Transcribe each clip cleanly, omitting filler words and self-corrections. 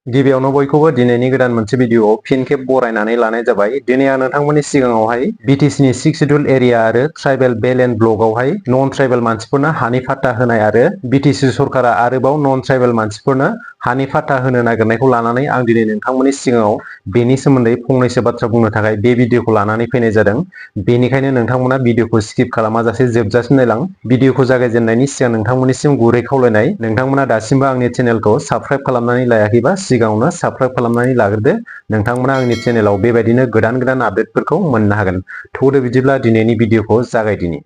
गिबियावनो बयखौबो दिनैनि गोदान मोनसे भिडिअआव फिन खेब बरायनानै लानाय जाबाय। दिनै आं नोंथांमोननि सिगाङावहाय BTCनि 6 सिड्युल एरिया आरो ट्राइबेल बेल एन्ड ब्लकआवहाय नन ट्राइबेल मानसिफोरनो हानि फाट्टा होनाय आरो BTC सरकारा आरोबाव नन ट्राइबेल मानसिफोरनो हानि फाट्टा होनो नागिरनायखौ लानानै आं दिनै नोंथांमोननि सिगाङाव बेनि सोमोन्दै फंनैसो बाथ्रा बुंनो थाखाय बे भिडिअखौ लानानै फैनाय जादों। बेनिखायनो नोंथांमोना भिडिअखौ स्किप खालामाजासे जोबजासिम नायलां। भिडिअखौ जागायजेननायनि सिगां नोंथांमोननिसिम गुरै खावलायनाय, नोंथांमोना दासिमबो आंनि चेनेलखौ साबस्क्राइब खालामनानै लायाखैबा सिगाङावनो साबस्क्राइब खालामनानै लाग्रोदो। नोंथांमोना आंनि चेनेलाव बेबायदिनो गोदान आपडेटफोरखौ मोननो हागोन। थौदो बिदिब्ला दिनैनि भिडिअखौ जागायदिनि।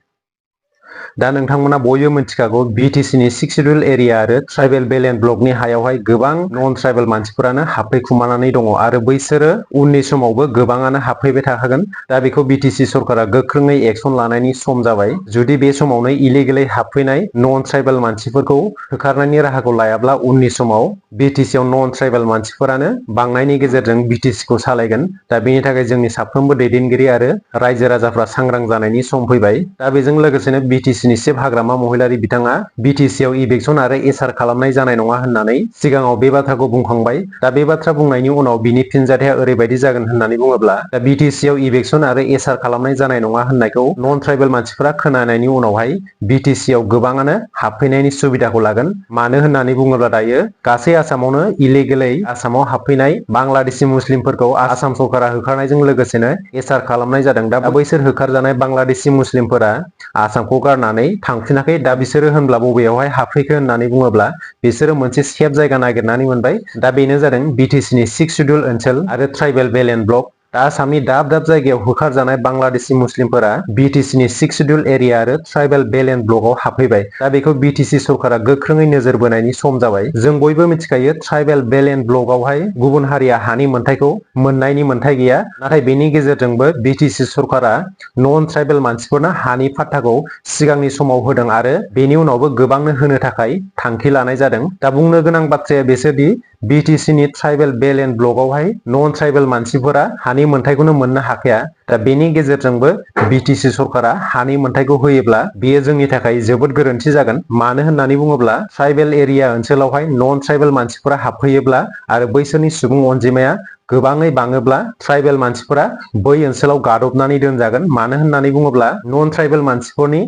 दा नोंथांमोना बयबो मिथिखागौ BTCनि 6 सिड्युल एरिया आरो ट्राइबेल बेल एन्ड ब्लकनि हायावहाय गोबां नन ट्राइबेल मानसिफोरानो हाबफैखुमानानै दङ आरो बैसोरो उननि समावबो गोबाङानो हाबफैबाय थाखागोन। दा बेखौ BTC सरकारा गोख्रोङै एक्सन लानायनि सम जाबाय। जुदि बे समावनो इलिगेलै हाबफैनाय नन ट्राइबेल मानसिफोरखौ होखारनायनि राहाखौ लायाब्ला उननि समाव BTCआव नन ट्राइबेल मानसिफोरानो बांनायनि गेजेरजों BTCखौ सालायगोन। दा बेनि थाखाय जोंनि साफ्रोमबो दैदेनगिरि आरो रायजो राजाफ्रा सांग्रां जानायनि सम फैबाय। दा बेजों लोगोसेनो BTCनि चिफ हाग्रामा महिलारि बिथाङा BTCआव इभिक्सन आरो एसार खालामनाय जानाय नङा होननानै सिगाङाव बे बाथ्राखौ बुंखांबाय। दा बे बाथ्रा बुंनायनि उनाव बिनि फिनजाथाया ओरैबायदि जागोन होननानै बुङोब्ला दा BTCआव इभिक्सन आरो एसार खालामनाय जानाय नङा होननायखौ नन ट्राइबेल मानसिफोरा खोनानायनि उनावहाय BTCआव गोबाङानो हाबफैनायनि सुबिदाखौ लागोन। मानो होननानै बुङोब्ला दायो गासै आसामावनो इलिगेलै आसामाव हाबफैनाय बांलादेशि मुस्लिमफोरखौ आसाम सरकारा होखारनायजों लोगोसेनो एसार खालामनाय जादों। दा बैसोर होखारजानाय बांलादेशि मुस्लिमफोरा आसामखौ गारनानै थांफिनाखै। दा बिसोरो होनब्ला बबेयावहाय हाबफैखो होननानै बुङोब्ला बिसोरो मोनसे सेफ जायगा नागिरनानै मोनबाय। दा बेनो जादों BTCनि 6 सिड्युल ओनसोल आरो ट्राइबेल बेल एन्ड ब्लक। दा आसामनि दाब दाब जायगायाव होखारजानाय बांलादेशि मुस्लिमफोरा BTCनि 6 सिड्युल एरिया आरो ट्राइबेल बेल एन्ड ब्लकआव हाबफैबाय। दा बेखौ BTC सरकारा गोख्रोङै नोजोर बोनायनि सम जाबाय। जों बयबो मिथिखायो ट्राइबेल बेल एन्ड ब्लकआवहाय गुबुन हारिया हानि मोनथायखौ मोननायनि मोनथाय गैया। नाथाय बेनि गेजेरजोंबो BTC सरकारा नन ट्राइबेल मानसिफोरनो हानि फाट्टाखौ सिगांनि समाव होदों आरो बेनि उनावबो गोबांनो होनो थाखाय थांखि लानाय जादों। दा बुंनो गोनां बाथ्राया बेसोदि BTCनि ट्राइबेल बेल एन्ड ब्लकआवहाय नन ट्राइबेल मानसिफोरा हानि मोनथायखौनो मोननो हाखाया। दा बेनि गेजेरजोंबो BTC सरकारा हानि मोनथायखौ होयोब्ला बेयो जोंनि थाखाय जोबोद गोरोन्थि जागोन। मानो होननानै बुङोब्ला ट्राइबेल एरिया ओनसोलावहाय नन ट्राइबेल मानसिफोरा हाबफैयोब्ला आरो बैसोरनि सुबुं अनजिमाया गोबाङै बाङोब्ला ट्राइबेल मानसिफोरा बै ओनसोलाव गादबनानै दोनजागोन। मानो होननानै बुङोब्ला नन ट्राइबेल मानसिफोरनि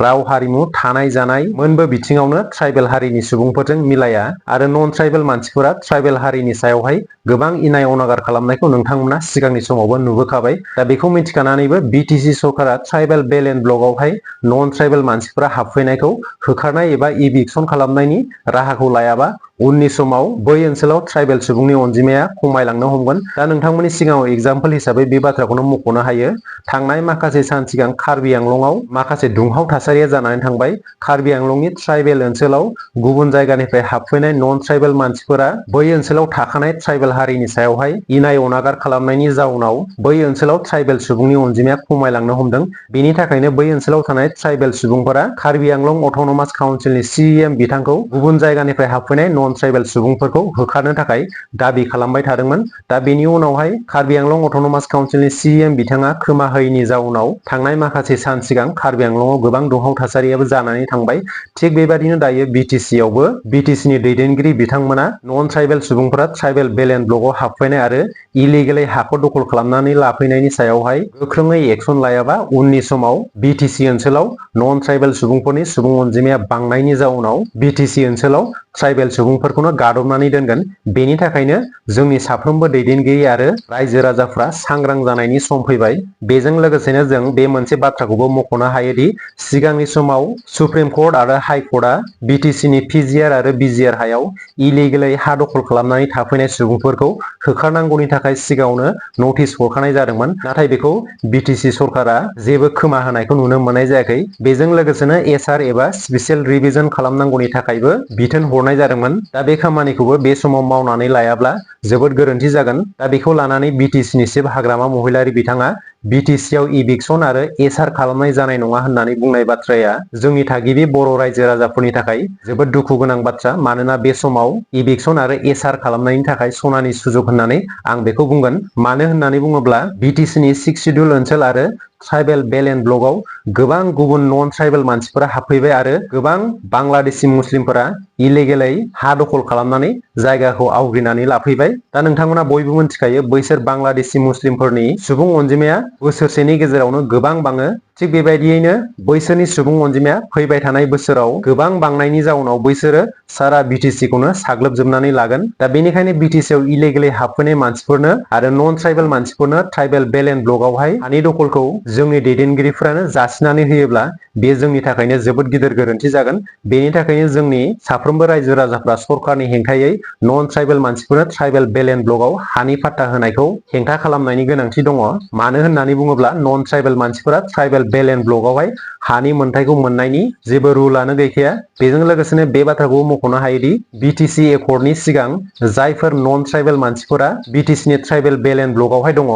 राव हारिमु थानाय जानाय मोनबो बिथिङावनो ट्राइबेल हारिनि सुबुंफोरजों मिलाया आरो नन ट्राइबेल मानसिफोरा ट्राइबेल हारिनि सायावहाय गोबां इनाय अनागार खालामनायखौ नोंथांमोना सिगांनि समावबो नुबोखाबाय। दा बेखौ मिथिखानानैबो BTC सरकारा ट्राइबेल बेल एन्ड ब्लकआवहाय नन ट्राइबेल मानसिफोरा हाबफैनायखौ होखारनाय एबा इभिक्सन खालामनायनि राहाखौ लायाबा उननि समाव बै ओनसोलाव ट्राइबेल सुबुंनि अनजिमाया खमायलांनो हमगोन। दा नोंथांमोननि सिगाङाव एग्जाम्पल हिसाबै बे बाथ्राखौनो मख'नो हायो। थांनाय माखासे सान सिगां कार्बि आंलंआव माखासे दुंहाव थासारिया जानानै थांबाय। कार्बि आंलंनि ट्राइबेल ओनसोलाव गुबुन जायगानिफ्राय हाबफैनाय नन ट्राइबेल मानसिफोरा बै ओनसोलाव थाखानाय ट्राइबेल हारिनि सायावहाय इनाय अनागार खालामनायनि जाउनाव बै ओनसोलाव ट्राइबेल सुबुंनि अनजिमाया खमायलांनो हमदों। बेनि थाखायनो बै ओनसोलाव थानाय ट्राइबेल सुबुंफोरा कार्बि आंलं अट'नमास काउन्सिलनि CEM बिथांखौ गुबुन जायगानिफ्राय हाबफैनाय नन ट्राइबेल सुबुंफोरखौ होखारनो थाखाय दाबि खालामबाय थादोंमोन। दा बेनि उनावहाय कार्बि आंलं अट'नमास काउन्सिलनि CEM बिथाङा खोमा होयैनि जाउनाव थांनाय माखासे सान सिगां कार्बि आंलंआव गोबां दुंहाव थासारियाबो जानानै थांबाय। थिग बेबायदिनो दायो BTCआवबो BTCनि दैदेनगिरि बिथांमोना नन ट्राइबेल सुबुंफोरा ट्राइबेल बेल एन्ड ब्लकआव हाबफैनाय आरो इलिगेलै हाखौ दखल खालामनानै लाफैनायनि सायावहाय गोख्रोङै एक्सन लायाबा उननि समाव BTC ओनसोलाव नन ट्राइबेल सुबुंफोरनि सुबुं अनजिमाया बांनायनि जाउनाव BTC ओनसोलाव ट्राइबेल सुबुंफोरखौनो गादबनानै दोनगोन। बेनि थाखायनो जोंनि साफ्रोमबो दैदेनगिरि आरो रायजो राजाफ्रा सांग्रां जानायनि सम फैबाय। बेजों लोगोसेनो जों बे मोनसे बाथ्राखौबो मख'नो हायोदि सिगांनि समाव सुप्रिम कर्ट आरो हाइ कर्टआ BTCनि PGR आरो BGR हायाव इलिगेलै हा दखल खालामनानै थाफैनाय सुबुंफोरखौ होखारनांगौनि थाखाय सिगाङावनो नटिस हरखानाय जादोंमोन। नाथाय बेखौ BTC सरकारा जेबो खोमा होनायखौ नुनो मोननाय जायाखै। बेजों लोगोसेनो एसार एबा स्पेसियेल रिभिजन खालामनांगौनि थाखायबो बिथोन हरनाय जादोंमोन। दा बे खामानिखौबो बे समाव मावनानै लायाब्ला जोबोद गोरोन्थि जागोन। दा बेखौ लानानै BTCनि चिफ हाग्रामा महिलारि बिथाङा BTCआव इभिक्सन आरो एसार खालामनाय जानाय नङा होननानै बुंनाय बाथ्राया जोंनि थागिबि बर' रायजो राजाफोरनि थाखाय जोबोद दुखु गोनां बाथ्रा। मानोना बे समाव इभिक्सन आरो एसार खालामनायनि थाखाय सनानि सुजुग होननानै आं बेखौ बुंगोन। मानो होननानै बुङोब्ला BTCनि 6 सिड्युल ओनसोल आरो ट्राइबेल बेलेन्ड ब्लकआव गोबां गुबुन नन ट्राइबेल मानसिफोरा हाबफैबाय आरो गोबां बांलादेशि मुस्लिमफोरा इलिगेलै हा दखल खालामनानै जायगाखौ आवग्रिनानै लाफैबाय। दा नोंथांमोना बयबो मिथिखायो बैसोर बांलादेशि मुस्लिमफोरनि सुबुं अनजिमाया बोसोरसेनि गेजेरावनो गोबां बाङो। थिग बेबायदियैनो बैसोरनि सुबुं अनजिमाया फैबाय थानाय बोसोराव गोबां बांनायनि जाउनाव बैसोरो सारा BTC खौनो साग्लोबजोबनानै लागोन। दा बेनिखायनो BTC आव इलिगेलै हाबफैनाय मानसिफोरनो आरो नन ट्राइबेल मानसिफोरनो ट्राइबेल बेलेन्ड ब्लकआवहाय हानि दखलखौ जोंनि दैदेनगिरिफोरानो जासिनानै होयोब्ला बे जोंनि थाखायनो जोबोद गिदिर गोरोन्थि जागोन। बेनि थाखायनो जोंनि साफ्रोमबो रायजो राजाफ्रा सरकारनि हेंथायै नन ट्राइबेल मानसिफोरनो ट्राइबेल बेलेन्ड ब्लकआव हानि फाट्टा होनायखौ हेंथा खालामनायनि गोनांथि दङ। मानो होननानै बुङोब्ला नन ट्राइबेल मानसिफोरा ट्राइबेल बेलेन्ड ब्लकआवहाय हानि मोनथायखौ मोननायनि जेबो रुलानो गैखाया। बेजों लोगोसेनो बे बाथ्राखौ मख'नो हायोदि BTC एकर्डनि सिगां जायफोर नन ट्राइबेल मानसिफोरा BTC नि ट्राइबेल बेलेन्ड ब्लकआवहाय दङ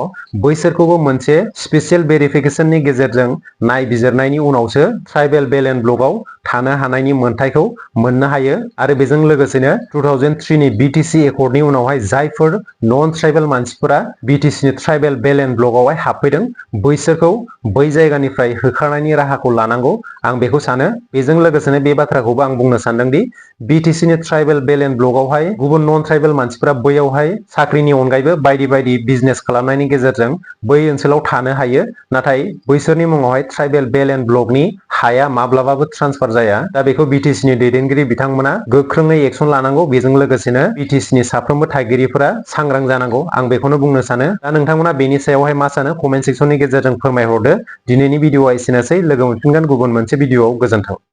बैसोरखौबो मोनसे स्पेसियेल भेरिफिकेसननि गेजेरजों नायबिजिरनायनि उनावसो ट्राइबेल बेलेन्ड ब्लकआव थानो हानायनि मोनथायखौ मोननो हायो। आरो बेजों लोगोसेनो 2003 नि BTC एकर्डनि उनावहाय जायफोर नन ट्राइबेल मानसिफोरा BTC नि ट्राइबेल बेलेन्ड ब्लकआवहाय हाबफैदों बैसोरखौ बै जायगानिफ्राय होखारनायनि राहाखौ लानांगौ आं बेखौ सानो। बेजों लोगोसेनो बे बाथ्राखौबो आं बुंनो सानदोंदि BTC नि ट्राइबेल बेलेन्ड ब्लकआवहाय गुबुन नन ट्राइबेल मानसिफोरा बैयावहाय साख्रिनि अनगायैबो बायदि बायदि बिजनेस खालामनायनि गेजेरजों बै ओनसोलाव थानो हायो। नाथाय बैसोरनि मुङावहाय ट्राइबेल बेलेन्ड ब्लकनि हाया माब्लाबाबो ट्रान्सफार जाया। दा बेखौ BTC नि दैदेनगिरि बिथांमोना गोख्रोङै एक्सन लानांगौ। बेजों लोगोसेनो BTC नि साफ्रोमबो थागिरिफोरा सांग्रां जानांगौ आं बेखौनो बुंनो सानो। दा नोंथांमोना बेनि सायावहाय मा सानो कमेन्ट सेक्सननि गेजेरजों फोरमायहरदो। दिनैनि भिडिअआ एसेनोसै, लोगो मोनफिनगोन गुबुन मोनसे भिडिअआव। गोजोन्थों।